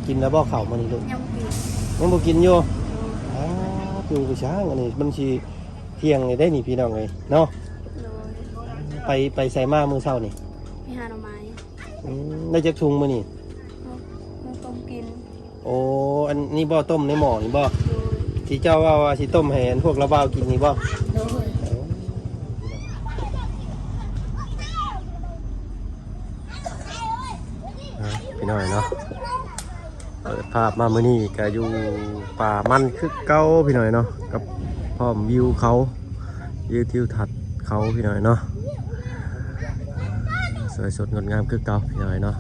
ກິນແລ້ວບໍ່ເຂົ້າມື້ນີ້ລູກ? ຍັງບໍ່ກິນ ຍັງບໍ່ກິນຢູ່. ໂດຍ. ອ້າ ຢູ່ຄືຊ່າງ ອັນນີ້ມັນຊິທ່ຽງແລ້ວເດ້ນີ້ ພີ່ນ້ອງເອີຍເນາະ. ໂດຍ. ໄປ ໄປໃສມາມື້ເຊົ້ານີ້? ໄປຫາໜໍ່ໄມ້. ອືມ ໄດ້ຈັກທຸງມື້ນີ້? ເອົາ ເອົາຕົ້ມກິນ. ໂອ້ ອັນນີ້ບໍ່ ຕົ້ມໃນໝໍ້ນີ້ບໍ່? ໂດຍ. ທີ່ເຈົ້າເວົ້າວ່າຊິຕົ້ມໃຫ້ອັນພວກລາວບ່າວກິນນີ້ບໍ່? ໂດຍ. ເອີ ພີ່ນ້ອງເນາະ ເປີດພາບມາມື້ນີ້ກະຢູ່ປ່າມັນຄືເກົ່າ ພີ່ນ້ອງເນາະ ກັບພ້ອມວິວເຂົາ ວິວທິວທັດເຂົາ ພີ່ນ້ອງເນາະ. ສວຍສົດງົດງາມຄືເກົ່າ ພີ່ນ້ອງເນາະ.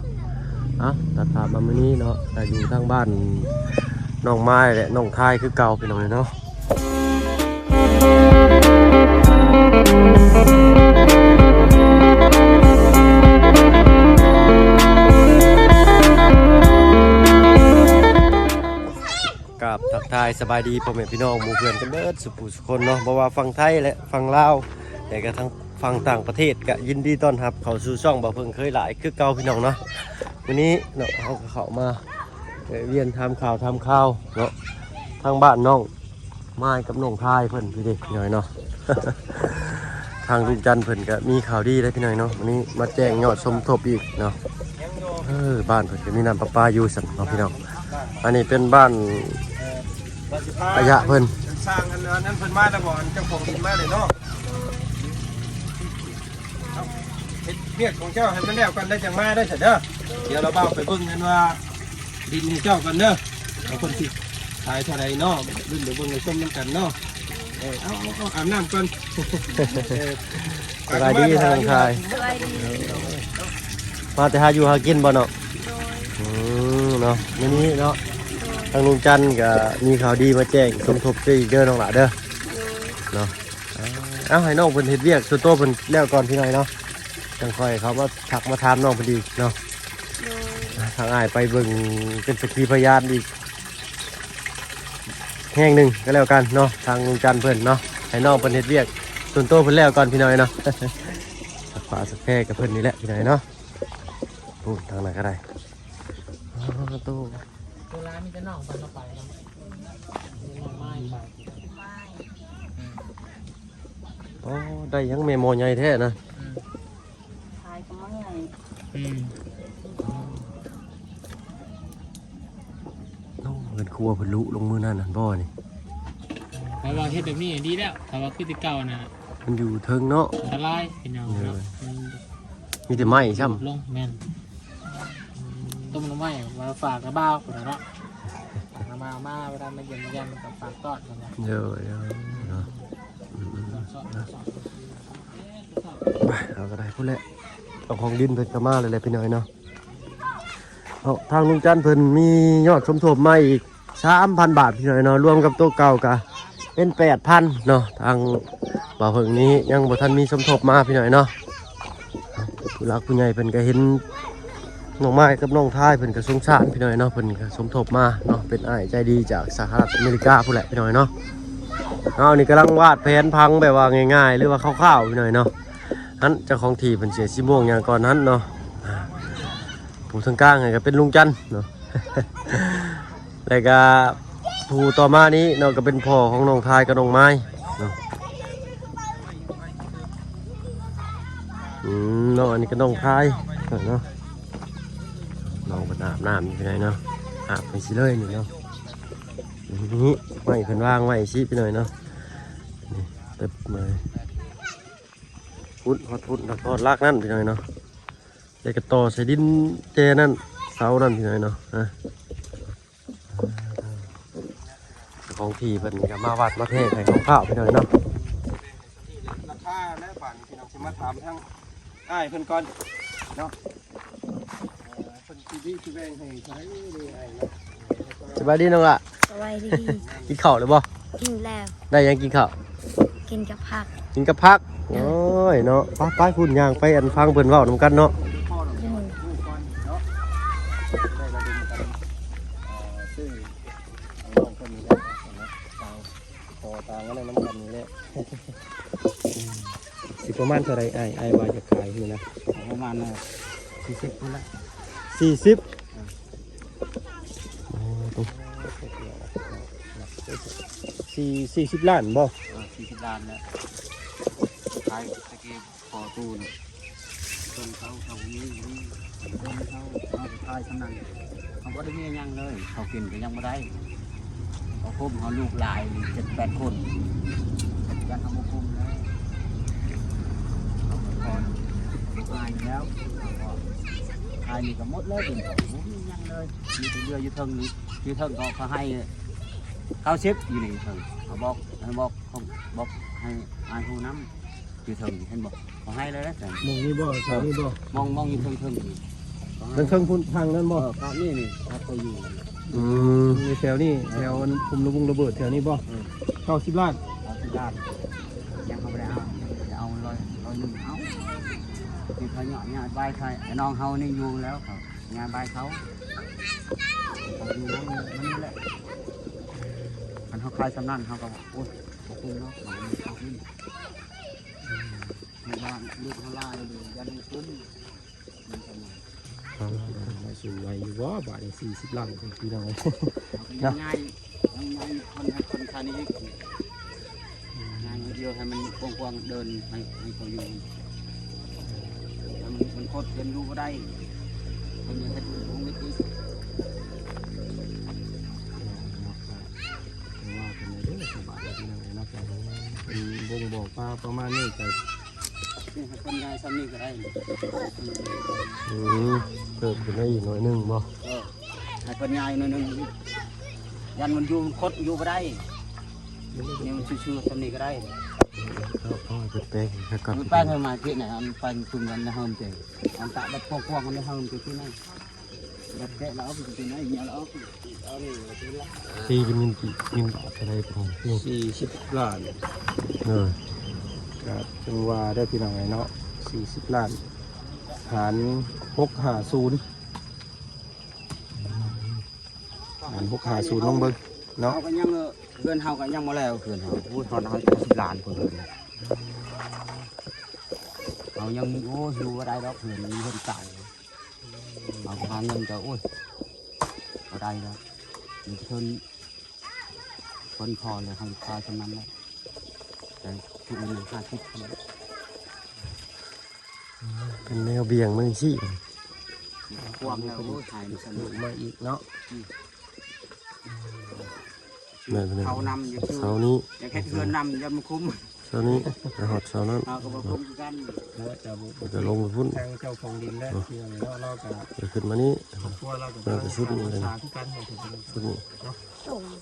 ເອົ້າ ຕັດພາບມາມື້ນີ້ເນາະ ກະຢູ່ທາງບ້ານນ້ອງມາຍ ແລະ ນ້ອງທາຍຄືເກົ່າ ພີ່ນ້ອງເນາະ. ກາບທັກທາຍສະບາຍດີພໍ່ແມ່ພີ່ນ້ອງໝູ່ເພື່ອນກັນເບິດສູ່ຜູ້ສູ່ຄົນເນາະ ບໍ່ວ່າຝັ່ງໄທ ແລະ ຝັ່ງລາວ ແລະ ກະທັງຝັ່ງຕ່າງປະເທດ ກະຍິນດີຕ້ອນຮັບເຂົ້າສູ່ຊ່ອງບ່າວເພິ່ງເຄີຍຫຼາຍຄືເກົ່າ ພີ່ນ້ອງເນາະ. ມື້ນີ້ເນາະ ເຮົາກະເຂົ້າມາ ແວະວຽນຖາມຂ່າວຖາມຄາວເນາະ ທາງບ້ານນ້ອງມາຍກັບນ້ອງທາຍເພິ່ນ ພີ່ເດ້ ພີ່ນ້ອງເນາະ. ທາງລຸງຈັນເພິ່ນກະມີຂ່າວດີເດ້ ພີ່ນ້ອງເນາະ ມື້ນີ້ມາແຈ້ງຍອດສົມທົບອີກເນາະ. ເອີ ບ້ານເພິ່ນກະມີນ້ຳປະປາຢູ່ຊັ້ນເນາະ ພີ່ນ້ອງ. ອັນນີ້ເປັນບ້ານອາຍະເພິ່ນ ເອີ ວ່າຊິພາ ສ້າງອັນ ອັນນັ້ນເພິ່ນມາແລ້ວບໍ່? ອັນເຈົ້າຂອງດິນມາເລີຍເນາະ. ເອົາ ເຮັດວຽກຂອງເຈົ້າໃຫ້ມັນແລ້ວກ່ອນ ແລ້ວຈັ່ງມາເດີ ຊັ້ນເດີ. ດຽວລາວບ່າວໄປເບິ່ງກັນວ່າດິນໃຫ້ເຈົ້າກ່ອນເດີ ວ່າເພິ່ນຊິຂາຍເທົ່າໃດເນາະ. ລຸ້ນໄປເບິ່ງໄປຊົມນຳກັນເນາະ. ເອີ ເອົາ ເອົາ ເອົາ ອາບນ້ຳກ່ອນ. ເອີ ສະບາຍດີທາງທາຍ. ສະບາຍດີ. ມາແຕ່ຫາຢູ່ຫາກິນບໍ່ເນາະ? ໂດຍ. ອືມ ເນາະ ມື້ນີ້ເນາະ. ໂດຍ. ທາງລຸງຈັນກະມີຂ່າວດີມາແຈ້ງສົມທົບອີກເດີນ້ອງຫຼ້າເດີ. ໂດຍ. ເນາະ ເອົາ ໃຫ້ນ້ອງເພິ່ນເຮັດວຽກສ່ວນຕົວເພິ່ນແລ້ວກ່ອນ ພີ່ນ້ອງເນາະ ຈັ່ງຄ່ອຍເຂົ້າມາທັກມາຖາມນ້ອງເພິ່ນອີກເນາະ. ໂດຍ. ທາງອ້າຍໄປເບິ່ງເປັນສັກຂີພະຍານອີກແຫ່ງໜຶ່ງກະແລ້ວກັນເນາະ ທາງລຸງຈັນເພິ່ນເນາະ. ໃຫ້ນ້ອງເພິ່ນເຮັດວຽກສ່ວນຕົວເພິ່ນແລ້ວກ່ອນ ພີ່ນ້ອງເນາະ. ສັກຜ້າສັກແພກັບເພິ່ນນີ້ແຫຼະ ພີ່ນ້ອງເນາະ. ໂອ້ ທາງນັ້ນກະໄດ້. ອໍ ໂຕ ໂຕຫຼາຍມີແຕ່ນ້ອງເພິ່ນເອົາໄປເນາະ. ນ້ອງໄມ້ໄປ. ອໍ ໄດ້ຫຍັງແມ່ໝໍ້ໃຫຍ່ແທ້ນະ. ອືມ ຂາຍກະໝໍ້ໃຫຍ່. ອືມ ໂອ້ ເຮືອນຄົວເພິ່ນລຸລົງມື້ນັ້ນຫັ້ນບໍ່ນີ້? ຂ້ອຍວ່າເຮັດແບບນີ້ດີແລ້ວ ຖ້າວ່າຄືແຕ່ເກົ່ານະ ມັນຢູ່ເທິງເນາະ ອັນຕະລາຍ ພີ່ນ້ອງເນາະ. ໂດຍ. ອືມ ມີແຕ່ໄມ້ຊ້ຳ ລົງ ແມ່ນ. ອືມ ຕົ້ມໜໍ່ໄມ້ວ່າຝາກກະບ່າວພຸ້ນນະເນາະ ຝາກກະບ່າວມາ ເວລາມາຢ້ຽມມາຢາມກະຝາກຕ້ອນເພິ່ນນະ. ໂດຍ ໂດຍ ເນາະ. ອືມ ໄປ ເຮົາກະໄດ້ພຸ້ນແຫຼະ ເຈົ້າຂອງດິນເພິ່ນກະມາແລ້ວແຫຼະ ພີ່ນ້ອງເນາະ. ເນາະ ທາງລຸງຈັນເພິ່ນມີຍອດສົມທົບມາອີກສາມພັນບາດ ພີ່ນ້ອງເນາະ ລວມກັບໂຕເກົ່າກະເປັນແປດພັນເນາະ. ທາງບ່າວເພິ່ງນີ້ຍັງບໍ່ທັນມີສົມທົບມາ ພີ່ນ້ອງເນາະ. ຜູ້ຫຼັກຜູ້ໃຫຍ່ເພິ່ນກະເຫັນນ້ອງມາຍກັບນ້ອງທາຍ ເພິ່ນກະສົງສານ ພີ່ນ້ອງເນາະ ເພິ່ນກະສົມທົບມາເນາະ ເປັນອ້າຍໃຈດີຈາກສະຫະລັດອາເມລິກາພຸ້ນແຫຼະ ພີ່ນ້ອງເນາະ. ເຮົານີ້ກຳລັງວາດແຜນຜັງແບບວ່າງ່າຍໆ ຫຼືວ່າຄ່າວໆ ພີ່ນ້ອງເນາະ. ຫັ້ນ ເຈົ້າຂອງທີ່ເພິ່ນເສຍສີມ່ວງຫຍັງກ່ອນຫັ້ນເນາະ. ຜູ້ທາງກາງຫັ້ນກະເປັນລຸງຈັນເນາະ ແລ້ວກະຜູ້ຕໍ່ມານີ້ເນາະ ກະເປັນພໍ່ຂອງນ້ອງທາຍກັບນ້ອງມາຍເນາະ. ອືມ ເນາະ ອັນນີ້ກະນ້ອງທາຍເນາະ ນ້ອງເພິ່ນອາບນ້ຳຢູ່ໃນເນາະ ອາບໄປຊິເລີຍນີ້ເນາະ. ນີ້ ໄມ້ເພິ່ນວາງໄວ້ຊິ ພີ່ນ້ອງເນາະ ນີ້ ຕຶບມາ ພຸ້ນ ຮອດພຸ້ນ ຮອດຫຼັກນັ້ນ ພີ່ນ້ອງເນາະ. ແລ້ວກະຕໍ່ໃສ່ດິນແຈນັ້ນ ເສົານັ້ນ ພີ່ນ້ອງເນາະ. ເຈົ້າຂອງທີ່ເພິ່ນກະມາວັດມາແທກໃຫ້ຄ່າວໆ ພີ່ນ້ອງເນາະ. ລາຄາແລ້ວບາດນີ້ ພີ່ນ້ອງ ຊິມາຖາມທາງອ້າຍເພິ່ນກ່ອນເນາະ ເອີ ເພິ່ນຊິມີຊິແບ່ງໃຫ້ເທົ່າໃດເດີອ້າຍເນາະ. ສະບາຍດີນ້ອງຫຼ້າ. ສະບາຍດີ. ກິນເຂົ້າແລ້ວບໍ່? ກິນແລ້ວ. ໄດ້ຫຍັງກິນເຂົ້າ? ກິນກັບຜັກ. ກິນກັບຜັກ. ໂດຍ. ໂອ້ຍເນາະ ໄປໆ ພຸ້ນ ຍ່າງໄປ ອັນ ຟັງເພິ່ນເວົ້ານຳກັນເນາະ. ໂດຍ. ຊິປະມານເທົ່າໃດອ້າຍ? ອ້າຍວ່າຈະຂາຍນີ້ນະ ປະມານສີ່ສິບພຸ້ນລະ. ສີ່ສິບ. ເອີ. ສີ່ ສີ່ສິບລ້ານບໍ່? ເອີ ສີ່ສິບລ້ານແລ້ວ. ຂາຍຕະກີ້ພໍຕູ້ນີ້ ເພິ່ນເຂົາ ເຂົາມີ ມີເພິ່ນເຂົາ ເຮົາກໍຂາຍສ່ຳນັ້ນ ເຮົາບໍ່ໄດ້ມີຫຍັງເລີຍ. ເຂົາກິນກໍຍັງບໍ່ໄດ້ ເຂົາຄຸມເຮົາລູກຫຼາຍເຈັດແປດຄົນ ຢ້ານເຮົາບໍ່ຄຸມແລ້ວ ເຮົາກໍພໍ ຂາຍແລ້ວ ເຮົາກໍຂາຍນີ້ກໍໝົດເລີຍ ບໍ່ມີຫຍັງເລີຍ. ມີແຕ່ເຫຼືອຢູ່ເທິງນີ້ ຢູ່ເທິງກໍເຂົາໃຫ້ເກົ້າສິບ ຢູ່ນີ້ເທິງ ເຂົາບອກ ໃຫ້ບອກ ເຂົາບອກໃຫ້ອ້າຍຮູ້ນຳ ຢູ່ເທິງນີ້ ເຫັນບໍ່? ເຂົາໃຫ້ແລ້ວນະ ໝ່ອງນີ້ບໍ່? ເທິງນີ້ບໍ່? ມອງ ມອງຢູ່ເທິງໆນີ້ ເທິງໆພຸ້ນທາງນັ້ນບໍ່? ເອີ ທາງນີ້ນີ້ ທາງເຂົາຢູ່. ອືມ ຢູ່ແຖວນີ້ ເອີ ແຖວອັນກຸ່ມລະວົງລະເບີດແຖວນີ້ບໍ່? ເອີ ເກົ້າສິບລ້ານ ເກົ້າສິບລ້ານ ຍັງເຂົາບໍ່ໄດ້ເອົາ ໄດ້ເອົາຮ້ອຍ ຮ້ອຍໜຶ່ງ ເອົາ ທີ່ເຂົາເຍາະຍາດບາຍໃສ່ ໄອ້ນ້ອງເຮົານີ້ຢູ່ແລ້ວ ເຂົາຍາດບາຍເຂົາ ເຂົາຢູ່ວງນີ້ແຫຼະ. ຄັນເຮົາຂາຍສ່ຳນັ້ນ ເຮົາກໍ ໂອ້ຍ ບໍ່ຄຸ້ມເນາະ ເຮົາບໍ່ມີເຂົ້າກິນ ເພາະວ່າລູກເຮົາຫຼາຍ ຢ້ານບໍ່ຄຸ້ມ. ອ່າ ໄດ້ສູງໄວຢູ່ບໍ່ບາດນີ້ ສີ່ສິບລ້ານ ພີ່ນ້ອງເອີຍ ເນາະ. ຍັງຍ້າຍ ຍັງຍ້າຍຄົນ ໃຫ້ຄົນຄານີ້ອີກ ຍ້າຍດຽວໃຫ້ມັນກວ້າງໆ ເດີ່ນໃຫ້ ໃຫ້ເຂົາຢູ່ ມັນ ມັນຄົດເປັນຢູ່ບໍ່ໄດ້ ເພິ່ນຢາກເຮັດໂຮງເຮັດອີກ. ເນາະ ກໍວ່າກັນໄດ້ເດີ ສະບາຍດີພີ່ນ້ອງເອີຍເນາະ. ເປັນບົ່ງບອກປະ ປະມານນີ້ກໍ ນີ້ໃຫ້ເພິ່ນຍ້າຍຊ່ຳນີ້ກໍໄດ້. ອືມ ເພີ່ມຂຶ້ນໄດ້ອີກໜ້ອຍໜຶ່ງບໍ່? ເອີ ໃຫ້ເພິ່ນຍ້າຍໜ້ອຍໜຶ່ງ ຢ້ານມັນຢູ່ຄົດຢູ່ບໍ່ໄດ້ ນີ້ມັນຊື່ໆຊ່ຳນີ້ກໍໄດ້. ເອົາ ເອົາໄປແປງໃຫ້ກ່ອນ ແປງໃຫ້ມາທີ່ໄຫນ ອັນແປງຊຸມກັນໃນເຮີມເຕ ອັນຕະແບບກວ້າງໆ ໃນເຮີມເຕທີ່ນັ້ນ. ແບບແກະແລ້ວເອົາໄປກິນໄດ້ ເຫຍແລ້ວເອົາ ເອົານີ້ກິນລະ. ຕີເປັນເງິນກີບ ເງິນບາດເທົ່າໃດພໍ່? ສີ່ສິບລ້ານ. ເອີ ກໍຈັ່ງວ່າເດີພີ່ນ້ອງເອີຍເນາະ ສີ່ສິບລ້ານ ຫານຫົກຫ້າສູນ ຫານຫົກຫ້າສູນ ລອງເບິ່ງເນາະ. ເຮົາກໍຍັງ ເອີ ເຮືອນເຮົາກໍຍັງບໍ່ແລ້ວ ເຮືອນເຮົາ ໂອ້ຍ ຮອດເຮົາເກົ້າສິບລ້ານພຸ້ນເຮືອນ ເຮົາຍັງ ໂອ້ຍ ຢູ່ບໍ່ໄດ້ດອກ ເຮືອນ ເຮືອນເກົ່າ. ເຮົາຫາເງິນກໍ ໂອ້ຍ ບໍ່ໄດ້ແລ້ວ ມີເພິ່ນ ເພິ່ນພໍແລ້ວ ເຮົາຂາຍສ່ຳນັ້ນແຫຼະ ແຕ່ຜູ້ອື່ນຫ້າສິບ ເປັນແນວບ່ຽງມາຈັ່ງຊີ້ ກວ້າງແລ້ວ ໂອ້ຍ ຂາຍມັນສະໜຸກ ມາອີກເນາະ. ອືມ ແມ່ນ ເຂົ້ານຳຢູ່ ເຊົ້ານີ້ ຢາກເຮັດເຮືອນນຳ ຢ້ານບໍ່ຄຸ້ມ ເຊົ້ານີ້ໄປຮອດເຊົ້ານັ້ນ ເຮົາກໍບໍ່ຄຸ້ມຄືກັນ ແລ້ວຈະ ມັນຈະລົງໄປພຸ້ນ ທາງເຈົ້າຂອງດິນແລ້ວ ເນາະ ພີ່ນ້ອງເນາະ ລາວກໍ ຈະຂຶ້ນມານີ້ ຄອບຄົວລາວກໍ ເອີ ຈະຊຸດນີ້ ສາທຸກັນ ຊຸດນີ້ ເນາະ.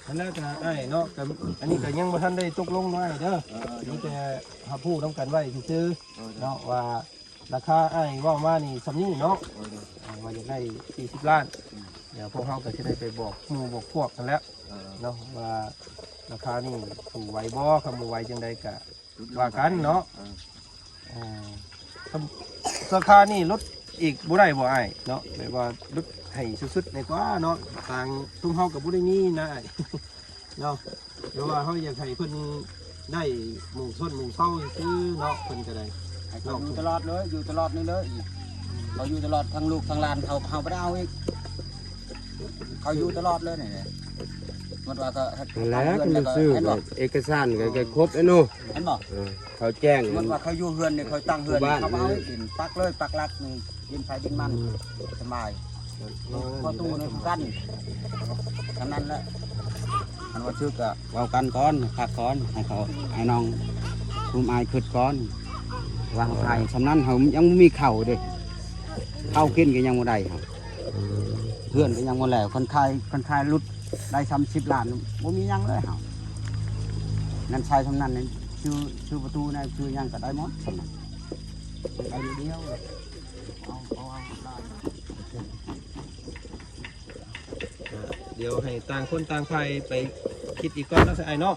ອັນນັ້ນກໍອ້າຍເນາະ ກໍອັນນີ້ກໍຍັງບໍ່ທັນໄດ້ຕົກລົງເນາະອ້າຍເດີ ເອີ ມີແຕ່ຮັບຮູ້ນຳກັນໄວ້ຊື່ໆ ເອີ ເນາະ ວ່າ ລາຄາອ້າຍເວົ້າມານີ້ສ່ຳນີ້ເນາະ ໂດຍ ໂດຍ ອ່າ ວ່າຢາກໄດ້ສີ່ສິບລ້ານ ອືມ ດຽວພວກເຮົາກໍຊິໄດ້ໄປບອກໝູ່ບອກພວກຫັ້ນແຫຼະ ເອີ ເນາະ ວ່າລາຄານີ້ສູ້ໄຫວບໍ່ ຄັນບໍ່ໄຫວຈັ່ງໃດກໍວ່າກັນເນາະ ເອີ ອ່າ ລາຄານີ້ຫຼຸດອີກບໍ່ໄດ້ບໍ່ອ້າຍເນາະ ແບບວ່າຫຼຸດໃຫ້ສຸດໆ ແດ່ກວ່າເນາະ ທາງຊຸມເຮົາກໍບໍ່ໄດ້ມີນະອ້າຍ ເນາະ ແຕ່ວ່າເຮົາຢາກໃຫ້ເພິ່ນໄດ້ໝົງຊົນໝົງເຊົາຊື່ໆເນາະ ເພິ່ນກໍໄດ້ ໃຫ້ເຂົາຢູ່ຕະຫຼອດເລີຍ ຢູ່ຕະຫຼອດນີ້ເລີຍ ເຂົາຢູ່ຕະຫຼອດ ທັງລູກທັງຫຼານເຂົາ ເຮົາບໍ່ໄດ້ເອົາອີກ ເຂົາຢູ່ຕະຫຼອດເລີຍນີ້ແຫຼະ ໝົດວ່າກໍເຮັດ ນັ້ນແຫຼະ ຕາມເຮືອນ ກໍ ແລ້ວກໍຊື້ ເຫັນບໍ່ ເອກະສານກໍ ເອີ ກໍຄົບແລ້ວເນາະ ເຫັນບໍ່ ເອີ ເຂົາແຈ້ງ ສົມມຸດວ່າເຂົາຢູ່ເຮືອນນີ້ ເຂົາຕັ້ງເຮືອນນີ້ ເຂົາເອົາດິນປັກເລີຍ ປັກຫຼັກນີ້ ດິນໃຜດິນມັນ ອືມ ສະບາຍ ເອີ ພໍຕູ້ນຳກັນ ເທົ່ານັ້ນແຫຼະ ຄັນວ່າຖືກກໍເວົ້າກັນກ່ອນ ພັກກ່ອນ ໃຫ້ເຂົາ ໃຫ້ນ້ອງ ຊຸມອ້າຍຄິດກ່ອນ ວ່າເຮົາຂາຍສ່ຳນັ້ນ ເຮົາຍັງບໍ່ມີເຂົ້າເດ້ ເຂົ້າກິນກໍຍັງບໍ່ໄດ້ ເຮົາ ອືມ ເຮືອນກໍຍັງບໍ່ແລ້ວ ຄັນຂາຍ ຄັນຂາຍຫຼຸດໄດ້ສາມສິບລ້ານ ບໍ່ມີຫຍັງເລີຍເຮົາ ເງິນໃຊ້ສ່ຳນັ້ນນີ້ ຊື້ ຊື້ປະຕູນະ ຊື້ຫຍັງກໍໄດ້ໝົດສ່ຳນັ້ນ ໄດ້ມື້ດຽວ ເອົາ ເອົາ ເອົາຫຼາຍ ດຽວໃຫ້ຕ່າງຄົນຕ່າງຝ່າຍໄປຄິດອີກກ່ອນເນາະ ອ້າຍເນາະ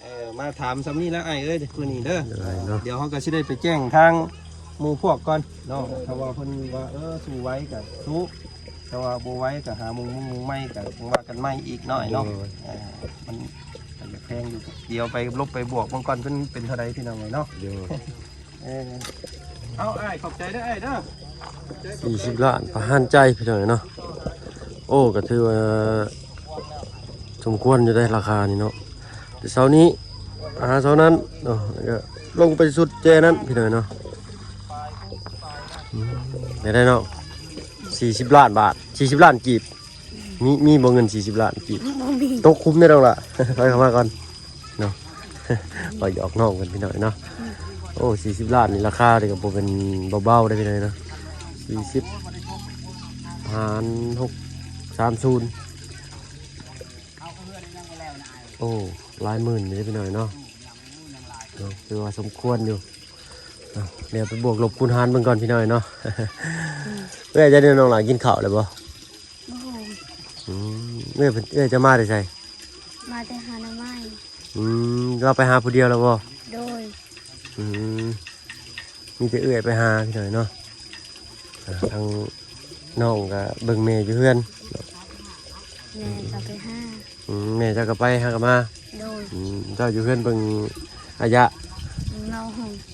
ເອີ ມາຖາມສ່ຳນີ້ລະອ້າຍເອີຍ ມື້ນີ້ເດີ ດຽວເຮົາກໍຊິໄດ້ໄປແຈ້ງທາງໝູ່ພວກກ່ອນເນາະ ຖ້າວ່າເພິ່ນວ່າ ເອີ ສູ້ໄຫວກໍສູ້ ຖ້າວ່າບໍ່ໄຫວກໍຫາມຸງມຸງໃໝ່ ກໍຈັ່ງວ່າກັນໃໝ່ອີກເນາະ ເນາະ ເອີ ມັນກໍຢາກແພງຢູ່ ດຽວໄປລົບໄປບວກເບິ່ງກ່ອນ ເພິ່ນເປັນເທົ່າໃດ ພີ່ນ້ອງເອີຍເນາະ ເອີ ເອົາອ້າຍ ຂອບໃຈເດີອ້າຍເດີ ສີ່ສິບລ້ານ ປະຫານໃຈ ພີ່ນ້ອງເນາະ ໂອ້ ກໍຖືວ່າສົມຄວນຢູ່ໃດ໋ ລາຄານີ້ເນາະ ເສົານີ້ຫາເສົານັ້ນເນາະ ແລ້ວກໍລົງໄປສຸດແຈນັ້ນພີ່ນ້ອງເນາະ. ອືມ ໄດ້ເນາະ ສີ່ສິບລ້ານບາດ ສີ່ສິບລ້ານກີບ. ມີ ມີບໍ່ເງິນສີ່ສິບລ້ານກີບ? ບໍ່ມີ. ຕົກຂຸມໄດ້ດອກລະ ໄປເຂົ້າມາກ່ອນເນາະ. ເວົ້າຫຍອກນ້ອງເພິ່ນພີ່ນ້ອງເນາະ. ໂອ້ ສີ່ສິບລ້ານນີ້ລາຄານີ້ກໍບໍ່ແມ່ນເບົາໆເດ້ພີ່ນ້ອງເນາະ. ສີ່ສິບຫານຫົກ ສາມສູນ ໂອ້ ຫຼາຍໝື່ນຢູ່ເດ້ພີ່ນ້ອງເນາະ. ເນາະ ຖືວ່າສົມຄວນຢູ່. ເອົາ ດຽວໄປບວກລົບຄູນຫານເບິ່ງກ່ອນພີ່ນ້ອງເນາະ. ເອື້ອຍ ຈະເດີນ ນ້ອງຫຼ້າ ກິນເຂົ້າແລ້ວບໍ່? ບໍ່. ອືມ ເອື້ອຍ ເອື້ອຍຈະມາແຕ່ໃສ? ມາແຕ່ຫາໜໍ່ໄມ້. ອືມ ລາວໄປຫາຜູ້ດຽວແລ້ວບໍ່? ໂດຍ. ອືມ ມີແຕ່ເອື້ອຍໄປຫາພີ່ນ້ອງເນາະ. ອ່າ ທາງນ້ອງກໍເບິ່ງແມ່ຢູ່ເຮືອນ. ແມ່ກໍໄປຫາ. ອືມ ແມ່ເຈົ້າກໍໄປຫາກໍມາ. ໂດຍ. ອືມ ເຈົ້າຢູ່ເຮືອນເບິ່ງອາຍະ. ເບິ່ງນ້ອງ.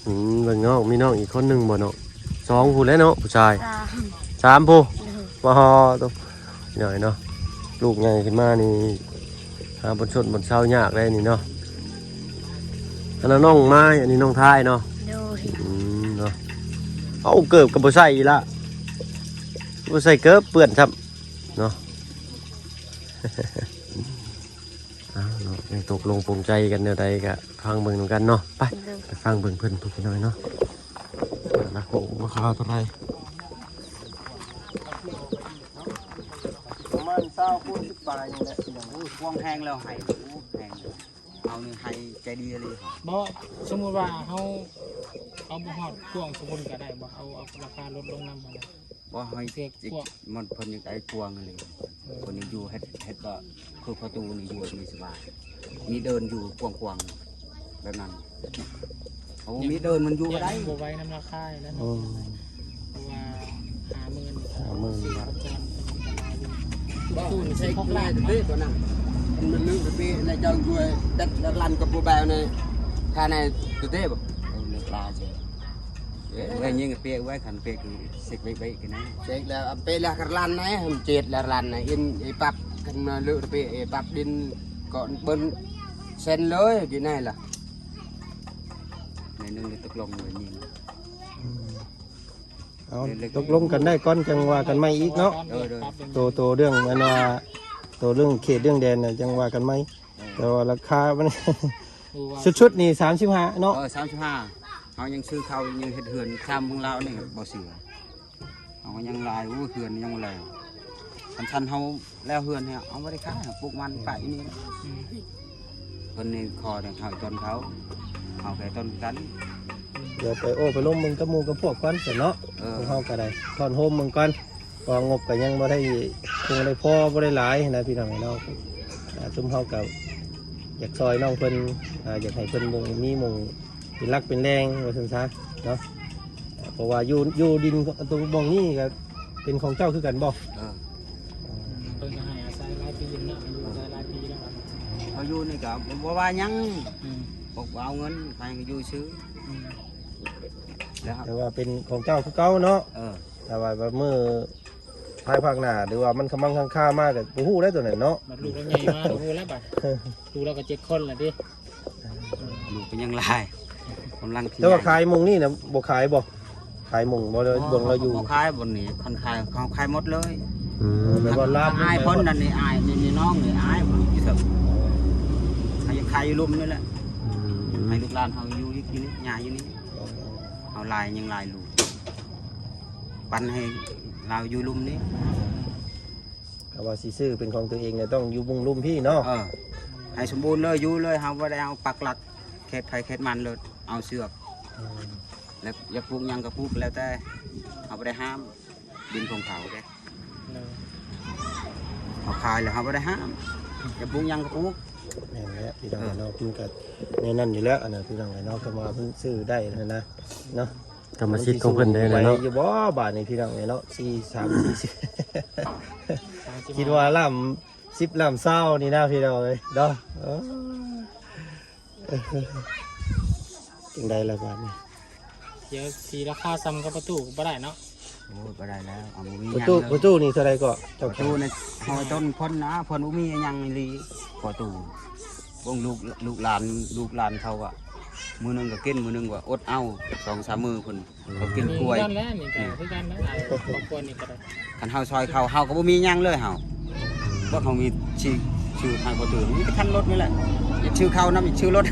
ອືມ ເບິ່ງນ້ອງ. ມີນ້ອງອີກຄົນໜຶ່ງບໍ່ເນາະ? ສອງຜູ້ແຫຼະເນາະ ຜູ້ຊາຍ. ສາມ. ສາມຜູ້. ໂດຍ. ປາໂທ້ ນ້ອຍເນາະ ລູກໃຫຍ່ຂຶ້ນມານີ້ ຫາບ່ອນຊົນບ່ອນເຊົາຍາກໄດ໋ນີ້ເນາະ. ອັນນັ້ນນ້ອງມາຍ ອັນນີ້ນ້ອງທາຍເນາະ. ໂດຍ. ອືມ ເນາະ. ເອົາ ເກີບກໍບໍ່ໃສ່ອີກລະ ບໍ່ໃສ່ເກີບ ເປື້ອນຊ້ຳເນາະ. ເອົາເນາະ ຍັງຕົກລົງປົງໃຈກັນແນວໃດກະຟັງເບິ່ງນຳກັນເນາະ. ໄປ ໂດຍ ໄປຟັງເບິ່ງເພິ່ນ ພີ່ນ້ອງເນາະ. ລາຄາ ລາຄາເທົ່າໃດ? ປະມານຊາວຄູນສິບປາຍນີ້ແຫຼະ. ໂອ້ຍ ພວງແຮງແລ້ວ ໃຫ້ ໂອ້ ແຮງ ເຮົານີ້ໃຫ້ໃຈດີອີ່ຫຼີ. ບໍ່ ສົມມຸດວ່າເຮົາເອົາບໍ່ຮອດພວງ ສົມມຸດກໍໄດ້ບໍ່? ເອົາ ເອົາລາຄາລົດລົງນຳຫັ້ນນະ. ບໍ່ໃຫ້ ເສກພວກ ມັນ ເພິ່ນຢາກໄດ້ພວງອີ່ຫຼີ. ເອີ ເພິ່ນຢາກຢູ່ເຮັດ ເຮັດກໍຄືພໍ່ຕູ້ນີ້ຢູ່ນີ້ສະບາຍ ມີເດີ່ນຢູ່ກວ້າງໆ ແບບນັ້ນ. ເຮົາມີເດີ່ນມັນຢູ່ບໍ່ໄດ້ ບໍ່ໄຫວນຳລາຄານີ້ແຫຼະເນາະ. ອືມ ເພາະວ່າຫ້າໝື່ນ ຫ້າໝື່ນບາດ ບໍ່ໃຊ້ຫຼາຍເດ້ຕົວນັ້ນ. ມັນລືມໄປປີໃນເຈົ້າຢູ່ແຕ່ລະລັນກັບຜູ້ແບວໃນ ຄ່າໃນຕົວເດ້ບໍ່? ເອີ ເລີກລາເສຍ. ເອີ ເອີ ຍິງເປຍໄວ້ ຄັນເປຍຄືເຊັກໄວ້ໆ ຄືນັ້ນ ເຊັກແລ້ວເປຍແລ້ວກະລັນນະ ເຈັດແລ້ວລັນນະ ອິນ ອີປັບ ຄັນມາເລີກເປຍ ອີປັບດິນກໍເບິ່ນເຊັນເລີຍ ຢູ່ໃນລະ ໃນໜຶ່ງຕົກລົງໄວ້ຍິງ. ອືມ ເອົາ ຕົກລົງກັນໄດ້ກ່ອນ ຈັ່ງວ່າກັນໃໝ່ອີກເນາະ. ໂດຍ ໂດຍ. ໂຕ ໂຕເລື່ອງອັນວ່າ ໂຕເລື່ອງເຂດເລື່ອງແດນນະ ຈັ່ງວ່າກັນໃໝ່. ເອີ ແຕ່ວ່າລາຄາມັນ ສຸດໆນີ້ສາມສິບຫ້າເນາະ. ເອີ ສາມສິບຫ້າ. ເຮົາຍັງຊື້ເຂົ້າ ຍັງເຮັດເຮືອນຊາມເມືອງລາວນີ້ບໍ່ເຊື່ອ. ເຮົາຍັງຫຼາຍ ໂອ້ ເຮືອນຍັງບໍ່ແລ້ວ. ຄັນຊັ້ນເຮົາແລ້ວເຮືອນນີ້ ເຮົາບໍ່ໄດ້ຂາຍ ເຮົາປູກມັນປະຢູ່ນີ້. ອືມ ເພິ່ນນີ້ຂໍແຕ່ເຮົາຕົ້ນເຂົາ ເຮົາກໍຕົ້ນກັນ. ດຽວໄປໂອ້ໄປລົມເບິ່ງກັບໝູ່ກັບພວກກ່ອນຊັ້ນເນາະ. ເອີ ພວກເຮົາກໍໄດ້ທ້ອນໂຮມເບິ່ງກ່ອນ. ເພາະວ່າງົບກໍຍັງບໍ່ໄດ້ ຄົງໄດ້ພໍ ບໍ່ໄດ້ຫຼາຍນະ ພີ່ນ້ອງເນາະ. ອ່າ ຊຸມເຮົາກໍຢາກຊ່ອຍນ້ອງເພິ່ນ ອ່າ ຢາກໃຫ້ເພິ່ນມີໝ່ອງເປັນຫຼັກເປັນແຫຼ່ງວ່າຊັ້ນຊະເນາະ. ເພາະວ່າຢູ່ ຢູ່ດິນຕົງບ່ອນນີ້ກໍເປັນຂອງເຈົ້າຄືກັນບໍ່? ເອີ ເພິ່ນກໍໃຫ້ອາໄສຫຼາຍປີແລ້ວເນາະ ຢູ່ອາໄສຫຼາຍປີແລ້ວ. ເຮົາຢູ່ນີ້ກໍບໍ່ວ່າຫຍັງ. ອືມ ບໍ່ເອົາເງິນ ໃຫ້ຢູ່ຊື່. ອືມ ແລ້ວ ແຕ່ວ່າເປັນຂອງເຈົ້າຄືເກົ່າເນາະ. ເອີ ແຕ່ວ່າແບບມື້ ພາຍພາກໜ້າ ຫຼືວ່າມັນຂະມັງຄັງຄາມາກໍບໍ່ຮູ້ແລ້ວຕົວນັ້ນເນາະ. ບັດລູກລາວໃຫຍ່ມາກໍຮູ້ແລ້ວບັດ ລູກລາວກໍເຈັດຄົນແລ້ວຕິ. ລູກກໍຍັງຫຼາຍ ກຳລັງ. ແຕ່ວ່າຂາຍໝ່ອງນີ້ນະ ບໍ່ຂາຍບໍ່? ຂາຍໝ່ອງບໍ່? ເບິ່ງລາວຢູ່ ບໍ່ຂາຍບ່ອນນີ້. ຄັນຂາຍ ເຂົາຂາຍໝົດເລີຍ. ອືມ ແບບວ່າລາບ ອາຍເພິ່ນນັ້ນນີ້ ອາຍນີ້ ນ້ອງນີ້ ອາຍ ເຂົາຢາກຂາຍຢູ່ລຸ່ມນີ້ແຫຼະ. ອືມ ໃຫ້ລູກຫຼານເຮົາຢູ່ ກິນຫຍ້າຢູ່ນີ້. ເຮົາຫຼາຍ ຍັງຫຼາຍລູກ ປັນໃຫ້ລາວຢູ່ລຸ່ມນີ້. ກໍວ່າຊິຊື້ເປັນຂອງຕົວເອງ ກໍຕ້ອງຢູ່ມຸງລຸ່ມພີ້ເນາະ. ເອີ ໃຫ້ສົມບູນເລີຍ ຢູ່ເລີຍ. ເຮົາບໍ່ໄດ້ເອົາປັກຫຼັກເຂດໃຜເຂດມັນເລີຍ ເອົາເຊືອກ. ອືມ ແລ້ວຢາກປູກຫຍັງກໍປູກ ແລ້ວແຕ່ ເຮົາບໍ່ໄດ້ຫ້າມ. ດິນຂອງເຂົາເດ້. ໂດຍ. ເຮົາຂາຍແລ້ວເຮົາບໍ່ໄດ້ຫ້າມ ຈະປູກຫຍັງກໍປູກ. ແມ່ນແຫຼະພີ່ນ້ອງເນາະ. ເອີ ມັນກໍແນວນັ້ນຢູ່ແລ້ວ ອັນນັ້ນພີ່ນ້ອງເນາະ. ຄຳວ່າເພິ່ນຊື້ໄດ້ຫັ້ນນະເນາະ ກຳມະສິດຂອງເພິ່ນເດ້ເນາະ. ມັນຊິຊື້ໄຫວຢູ່ບໍ່ບາດນີ້ພີ່ນ້ອງເນາະ? ສີ່ ສາມ ສີ່ ສີ່ ຄິດວ່າລ້ານສິບ ລ້ານຊາວນີ້ນະພີ່ນ້ອງເອີຍເນາະ. ເອີ ຈັ່ງໃດລະບາດນີ້? ດຽວຊິລາຄາສ່ຳກັບປະຕູກໍບໍ່ໄດ້ເນາະ. ໂອ້ຍ ບໍ່ໄດ້ແລ້ວ ເອົາບໍ່ມີຫຍັງເລີຍ. ປະຕູ ປະຕູນີ້ເທົ່າໃດກໍ? ເຈົ້າຂາຍ ປະຕູນີ້ເຮົາຕົ້ນເພິ່ນນະ ເພິ່ນບໍ່ມີຫຍັງອີ່ຫຼີ. ປະຕູ ພວກລູກ ລູກຫຼານ ລູກຫຼານເຂົາກໍ ມື້ໜຶ່ງກໍກິນ ມື້ໜຶ່ງກໍອົດເອົາ ສອງສາມມື້ພຸ້ນ ເຂົາກິນກ້ວຍ ນີ້ຄືກັນແຫຼະ ນີ້ກໍຄືກັນແຫຼະ ຄອບຄົວນີ້ກໍໄດ້ ຄັນເຮົາຊ່ອຍເຂົາ ເຮົາກໍບໍ່ມີຫຍັງເລີຍເຮົາ ພວກເຮົາມີຊື່ ຊື່ໃຫ້ບໍ່ຖືກ ມີແຕ່ຄັນລົດນີ້ແຫຼະ ຢາກຊື້ເຂົ້ານຳ ຢາກຊື້ລົດ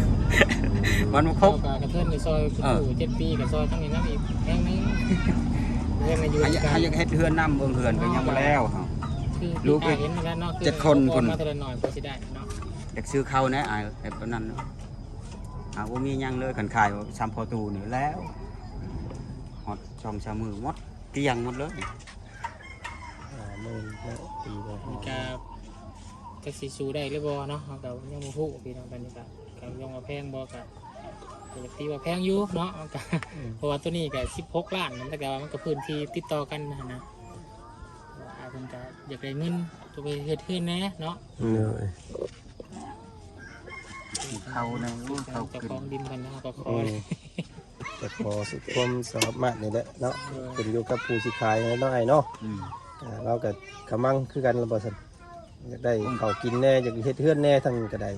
ມັນບໍ່ຄົບ ເຈົ້າກໍກະເທີນໄປຊ່ອຍ ເອີ ເຈັດປີກໍຊ່ອຍທາງນີ້ນຳອີກແຮງໜຶ່ງ ເຮືອນໃນຢູ່ ເຮົາຢາກ ເຮົາຢາກເຮັດເຮືອນນຳ ເບິ່ງເຮືອນກໍຍັງບໍ່ແລ້ວເຮົາ ຄື ລູກອີກ ເຫັນມາແລ້ວເນາະ ເຈັດຄົນພຸ້ນ ມາເທື່ອລະໜ້ອຍກໍຊິໄດ້ເນາະ ຢາກຊື້ເຂົ້າແດ່ອ້າຍ ເຮັດແບບນັ້ນ ຫາບໍ່ມີຫຍັງເລີຍ ຄັນຂາຍຊຳພໍຕູ້ນີ້ແລ້ວ ຮອດສອງສາມມື້ໝົດ ກ້ຽງໝົດເລີຍ ຫ້າໝື່ນເນາະ ຕີໄປ ມັນກໍ ຫ້າໝື່ນ ຈັກຊິສູ້ໄດ້ຫຼືບໍ່ເນາະ ເຮົາກໍຍັງບໍ່ຮູ້ພີ່ນ້ອງ ຕອນນີ້ກໍ ກໍຍັງວ່າແພງບໍ່ ກໍ ກໍຢາກຕີວ່າແພງຢູ່ເນາະ ມັນກໍ ອືມ ເພາະວ່າໂຕນີ້ກໍສິບຫົກລ້ານ ແຕ່ວ່າມັນກໍພື້ນທີ່ຕິດຕໍ່ກັນຫັ້ນນະ ອ້າຍເພິ່ນກໍຢາກໄດ້ເງິນ ຈະໄປເຮັດເຮືອນແດ່ເນາະ ໂດຍ ເຂົ້າໃນ ໂອ້ ເຂົ້າຂຶ້ນ ເຈົ້າຂອງດິນເພິ່ນເນາະ ກໍຂໍ ອືມ ກໍຂໍສຸດຄວາມສາມາດນີ້ແຫຼະເນາະ ໂດຍ ຂຶ້ນຢູ່ກັບຜູ້ຊິຂາຍແຫຼະເນາະ ອ້າຍເນາະ ອືມ ອ່າ ລາວກໍກຳລັງຄືກັນລະບໍ່ຊັ້ນ ຢາກໄດ້ເຂົ້າກິນແດ່ ຢາກເຮັດເຮືອນແດ່ ທາງນີ້ກໍໄດ້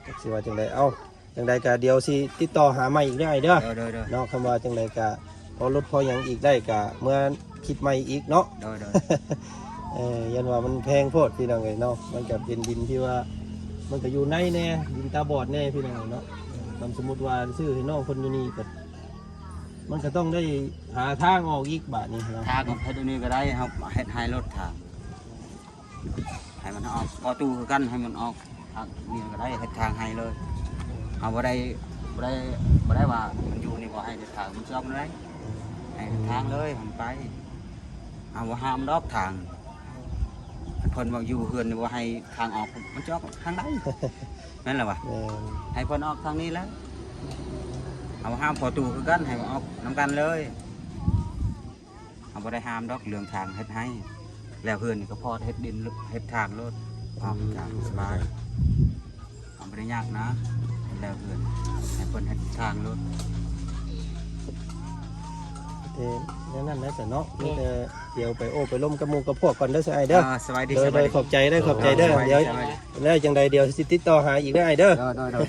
ຈັກຊິວ່າຈັ່ງໃດ ເອົ້າ ຈັ່ງໃດກໍດຽວຊິຕິດຕໍ່ຫາໃໝ່ອີກເດີອ້າຍເດີ ໂດຍ ໂດຍ ໂດຍ ເນາະ ຄັນວ່າຈັ່ງໃດກໍພໍລົດພໍຫຍັງອີກໄດ້ກໍເມືອຄິດໃໝ່ອີກເນາະ ໂດຍ ໂດຍ ເອີ ຢ້ານວ່າມັນແພງໂພດພີ່ນ້ອງເອີຍເນາະ ມັນກໍເປັນດິນທີ່ວ່າ ມັນກໍຢູ່ໃນແດ່ ດິນຕາບອດແດ່ພີ່ນ້ອງເອີຍເນາະ ເອີ ຄັນສົມມຸດວ່າຊື້ໃຫ້ນ້ອງເພິ່ນຢູ່ນີ້ກໍ ມັນກໍຕ້ອງໄດ້ຫາທາງອອກອີກບາດນີ້ເນາະ ທາງອອກເຮັດອັນນີ້ກໍໄດ້ ເຮົາເຮັດໃຫ້ລົດທາງ ໃຫ້ມັນອອກ ພໍຕູ້ຄືກັນ ໃຫ້ມັນອອກທາງນີ້ກໍໄດ້ ເຮັດທາງໃຫ້ເລີຍ ເຮົາບໍ່ໄດ້ ບໍ່ໄດ້ ບໍ່ໄດ້ວ່າມັນຢູ່ນີ້ບໍ່ໃຫ້ເຮັດທາງ ມັນຊິອອກແນວໃດ ໃຫ້ເຮັດທາງເລີຍ ໃຫ້ມັນໄປ ເຮົາບໍ່ຫ້າມດອກທາງ ເພິ່ນວ່າຢູ່ເຮືອນນີ້ບໍ່ໃຫ້ທາງອອກ ມັນຊິອອກທາງໃດ ແມ່ນລະວະ ແມ່ນ ໃຫ້ເພິ່ນອອກທາງນີ້ແຫຼະ ເຮົາຫ້າມພໍຕູ້ຄືກັນ ໃຫ້ອອກນຳກັນເລີຍ. ເຮົາບໍ່ໄດ້ຫ້າມດອກເລື່ອງທາງເຮັດໃຫ້ ແລ້ວເຮືອນນີ້ກໍພໍເຮັດດິນເຮັດທາງໂລດ ອອກຈາກສະບາຍ ເຮົາບໍ່ໄດ້ຍາກນະ ແລ້ວເຮືອນໃຫ້ເພິ່ນເຮັດທາງໂລດ ແຕ່ແນວນັ້ນແຫຼະຊະເນາະ ມີແຕ່ດຽວໄປໂອ້ໄປລົມກັບໝູ່ກັບພວກກ່ອນເດີຊະອ້າຍເດີ ອ່າ ສະບາຍດີ ໂດຍ ສະບາຍດີ ຂອບໃຈເດີ ຂອບໃຈເດີ ໂດຍ ດຽວ ສະບາຍດີ ແລ້ວຈັ່ງໃດດຽວຊິຕິດຕໍ່ຫາອີກເດີອ້າຍເດີ ໂດຍ ໂດຍ ໂດຍ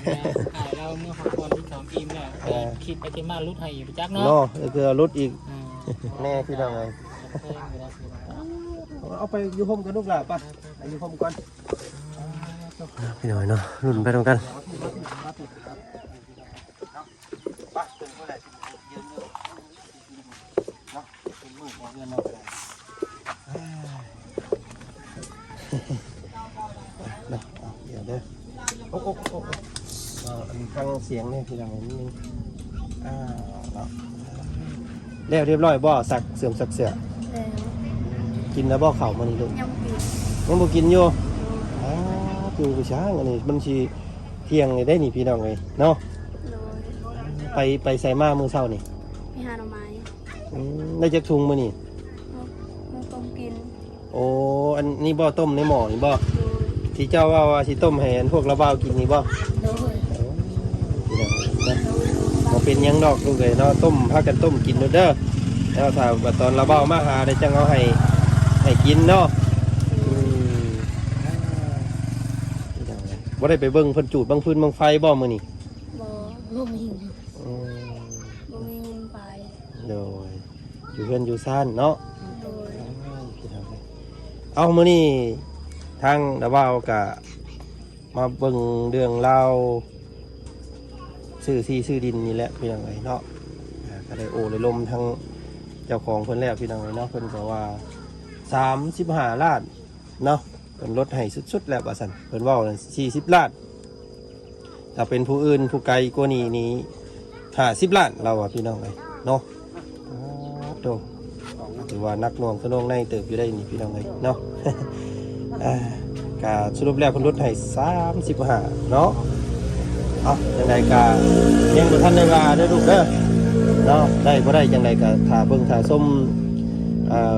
ອ້າຍລາວເມືອພັກຜ່ອນກິນເຂົ້າອີ່ມແລ້ວ ເອີ ຄິດໄປຄິດມາຫຼຸດໃຫ້ອີກຈັກເນາະ ເນາະ ເອີ ຄືຫຼຸດອີກ ອ່າ ແນ່ພີ່ນ້ອງເອີຍ ເອົາໄປຢູ່ຮົ່ມກັນລູກຫຼ້າ ໄປ ໄປຢູ່ຮົ່ມກ່ອນ ພີ່ນ້ອງເນາະ ລຸ້ນໄປນຳກັນ ເນາະ ເອົາ ດຽວເດີ ໂອ້ ໂອ້ ໂອ້ ໂອ້ ເອີ ອັນຟັງສຽງນີ້ພີ່ນ້ອງນິດໜຶ່ງ ອ່າ ເນາະ ແລ້ວຮຽບຮ້ອຍບໍ່? ຊັກເສື້ອ ຊັກເສື້ອ ແລ້ວ ກິນແລ້ວບໍ່ເຂົ້າມື້ນີ້ລູກ? ຍັງບໍ່ກິນ ຍັງບໍ່ກິນຢູ່ ໂດຍ ອ້າ ຢູ່ຄືຊ່າງ ອັນນີ້ມັນຊິທ່ຽງນີ້ໄດ໋ນີ້ພີ່ນ້ອງເອີຍເນາະ ໂດຍ ໄປ ໄປໃສມາມື້ເຊົ້ານີ້? ໄປຫາໜໍ່ໄມ້ ອືມ ໄດ້ຈັກທຸງມື້ນີ້? ເອົາ ເອົາຕົ້ມກິນ ໂອ້ ອັນນີ້ບໍ່ ຕົ້ມໃນໝໍ້ນີ້ບໍ່? ໂດຍ ທີ່ເຈົ້າເວົ້າວ່າຊິຕົ້ມໃຫ້ອັນພວກລາວບ່າວກິນນີ້ບໍ່? ໂດຍ ໂອ້ ພີ່ນ້ອງເອີຍເນາະ ບໍ່ເປັນຫຍັງດອກລູກເອີຍເນາະ ຕົ້ມ ພາກັນຕົ້ມກິນໂລດເດີ ແລ້ວຖ້າວ່າຕອນລາວບ່າວມາຫາແລ້ວຈັ່ງເອົາໃຫ້ ໃຫ້ກິນເນາະ ອືມ ພີ່ນ້ອງເອີຍ ບໍ່ໄດ້ໄປເບິ່ງເພິ່ນຈູດບັ້ງຟືນບັ້ງໄຟບໍ່ມື້ນີ້? ບໍ່ ບໍ່ມີ ອືມ ບໍ່ມີເງິນໄປ ໂດຍ ຢູ່ເຮືອນຢູ່ຊານເນາະ ໂດຍ ເອົ້າ ພີ່ນ້ອງເອີຍ ເອົ້າ ມື້ນີ້ທາງລາວບ່າວກະມາເບິ່ງເລື່ອງລາວຊື້ທີ່ຊື້ດິນນີ້ແຫຼະ ພີ່ນ້ອງເອີຍເນາະ ອ່າ ກະໄດ້ໂອ້ໄດ້ລົມທາງເຈົ້າຂອງເພິ່ນແລ້ວ ພີ່ນ້ອງເອີຍເນາະ ເພິ່ນກະວ່າສາມສິບຫ້າລ້ານ ເນາະ ເພິ່ນລົດໃຫ້ສຸດໆແລ້ວວ່າຊັ້ນ ເພິ່ນເວົ້ານັ້ນສີ່ສິບລ້ານ ຖ້າເປັນຜູ້ອື່ນຜູ້ໄກກວ່ານີ້ນີ້ຫ້າສິບລ້ານ ລາວວ່າ ພີ່ນ້ອງເອີຍເນາະ ໂອ້ໂຕ ຖືວ່າໜັກໜ່ວງທະນົງໃນເຕີບຢູ່ໄດ໋ນີ້ ພີ່ນ້ອງເອີຍເນາະ ອ່າ ກະສະຫຼຸບແລ້ວເພິ່ນລົດໃຫ້ສາມສິບຫ້າເນາະ ເອົ້າ ຈັ່ງໃດກະຍັງບໍ່ທັນໄດ້ວ່າເດີລູກເດີເນາະ ໄດ້ບໍ່ໄດ້ຈັ່ງໃດກະຖ້າເບິ່ງຖ້າຊົມ ອ່າ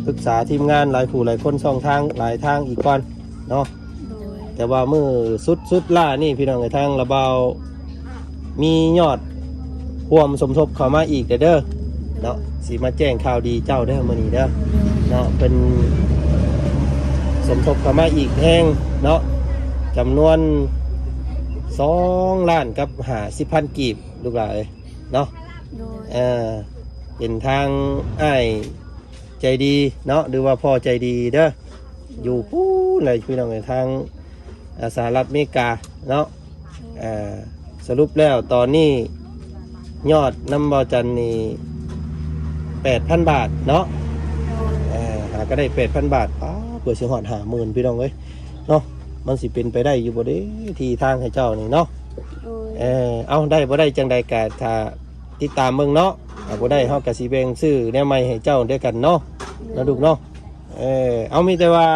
ປຶກສາທີມງານຫຼາຍຜູ້ຫຼາຍຄົນ ຊ່ອງທາງຫຼາຍທາງອີກກ່ອນເນາະ ໂດຍ ແຕ່ວ່າມື້ສຸດ ສຸດລ້ານີ້ ພີ່ນ້ອງເອີຍ ທາງລາວບ່າວມີຍອດຮ່ວມສົມທົບເຂົ້າມາອີກແດ່ເດີເນາະ ຊິມາແຈ້ງຂ່າວດີເຈົ້າເດີມື້ນີ້ເດີເນາະ ເພິ່ນສົມທົບເຂົ້າມາອີກແຮງເນາະ ຈຳນວນ ສອງລ້ານກັບຫ້າສິບພັນກີບ ລູກຫຼານເອີຍເນາະ. ໂດຍ ເອີ ເປັນທາງອ້າຍໃຈດີເນາະ ຫຼືວ່າພໍ່ໃຈດີເດີ ຢູ່ພຸ້ນແຫຼະພີ່ນ້ອງເອີຍ ທາງ ອາ ສະຫະລັດອາເມລິກາເນາະ. ອາ ສະຫຼຸບແລ້ວຕອນນີ້ຍອດນຳບ່າວຈັນນີ້ແປດພັນບາດເນາະ. ໂດຍ ອາ ຫາກໍໄດ້ແປດພັນບາດ ປ້າ ເພື່ອຊິຮອດຫ້າໝື່ນ ພີ່ນ້ອງເອີຍເນາະ. ມັນຊິເປັນໄປໄດ້ຢູ່ບໍ່ເດ້ ທີ່ທາງໃຫ້ເຈົ້ານີ້ເນາະ? ໂດຍ ເອີ ເອົາ ໄດ້ບໍ່ໄດ້ຈັ່ງໃດກໍຖ້າຕິດຕາມເບິ່ງເນາະ. ຖ້າບໍ່ໄດ້ເຮົາກໍຊິແບ່ງຊື້ແນວໃໝ່ໃຫ້ເຈົ້າດ້ວຍກັນເນາະ ໂດຍ ເນາະລູກເນາະ. ເອີ ເອົາ ມີແຕ່ວ່າ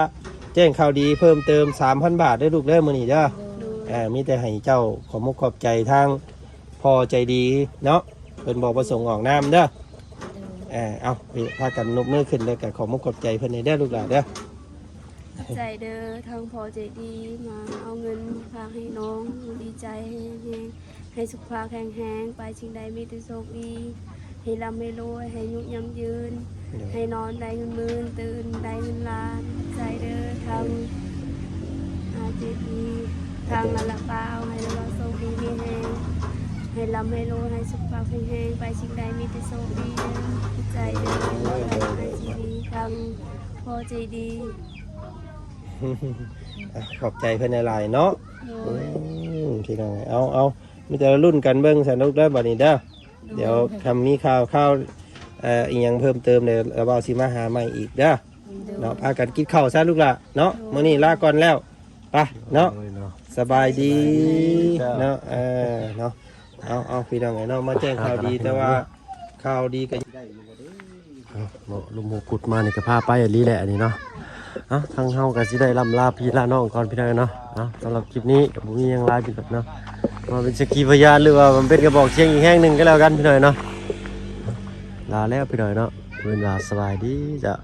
ແຈ້ງຂ່າວດີເພີ່ມເຕີມສາມພັນບາດເດີລູກເດີ ມື້ນີ້ເດີ. ໂດຍ ເອີ ມີແຕ່ໃຫ້ເຈົ້າຂອບມຸກຂອບໃຈທາງພໍ່ໃຈດີເນາະ ເພິ່ນບໍ່ປະສົງອອກນາມເດີ. ໂດຍ ເອີ ເອົາ ພາກັນນົບມືຂຶ້ນ ແລ້ວກໍຂອບມຸກຂອບໃຈເພິ່ນແດ່ເດີລູກຫຼານເດີ. ຂອບໃຈເດີ ທາງພໍ່ໃຈດີມາເອົາເງິນມາຝາກໃຫ້ນ້ອງ ດີໃຈແຮງ ໃຫ້ສຸຂະພາບແຂງແຮງ ໄປສິ່ງໃດມີແຕ່ໂຊກດີ ໃຫ້ລ່ຳໃຫ້ລວຍ ໃຫ້ອາຍຸຍືນ ໂດຍ ໃຫ້ນອນໄດ້ເງິນໝື່ນ ຕື່ນໄດ້ເງິນລ້ານ. ຂອບໃຈເດີ ທາງ ໂດຍ ອາ ເຈດີ ໂດຍ ທາງລາວລະປາວ ໃຫ້ລາວໂຊກດີມີແຮງ ໃຫ້ລ່ຳໃຫ້ລວຍ ໃຫ້ສຸຂະພາບແຂງແຮງ ໄປສິ່ງໃດມີແຕ່ໂຊກດີ. ຂອບໃຈເດີ ໂດຍ ໂດຍ ໂດຍ ທາງອ້າຍເຈດີ ທາງພໍ່ໃຈດີ. ອ່ະ ຂອບໃຈເພິ່ນຫຼາຍໆເນາະ. ໂດຍ ອືມ ພີ່ນ້ອງເອີຍ ເອົາ ເອົາ ມີແຕ່ລຸ້ນກັນເບິ່ງຊັ້ນລູກເດີ ບັດນີ້ເດີ. ໂດຍ ດຽວຄັນມີຂ່າວ ຂ່າວ ເອີ ອີ່ຫຍັງເພີ່ມເຕີມ ດຽວລາວບ່າວຊິມາຫາໃໝ່ອີກເດີ. ໂດຍ ເນາະ ພາກັນກິນເຂົ້າຊະລູກຫຼານເນາະ. ໂດຍ ມື້ນີ້ລາກ່ອນແລ້ວ ໄປເນາະ. ໂດຍເນາະ ສະບາຍດີ ສະບາຍດີເນາະ. ເອີ ເນາະ ເອົາ ເອົາ ພີ່ນ້ອງເອີຍເນາະ ມາແຈ້ງຂ່າວດີ ແຕ່ວ່າຂ່າວດີກໍ ເນາະ ລົມຫົວກຸດມານີ້ກໍພາໄປອີ່ຫຼີແຫຼະອັນນີ້ເນາະ. ເອົ້າ ທາງເຮົາກໍຊິໄດ້ລ່ຳລາພີ່ລານ້ອງກ່ອນ ພີ່ນ້ອງເນາະ. ເອົ້າ ສຳລັບຄລິບນີ້ກໍບໍ່ມີຫຍັງຫຼາຍ ພີ່ນ້ອງເນາະ ມາເປັນສັກຂີພະຍານ ຫຼືວ່າມາເປັນກະບອກສຽງອີກແຮງໜຶ່ງກໍແລ້ວກັນ ພີ່ນ້ອງເນາະ. ລາແລ້ວ ພີ່ນ້ອງເນາະ ເປັນວ່າສະບາຍດີເຈົ້າ.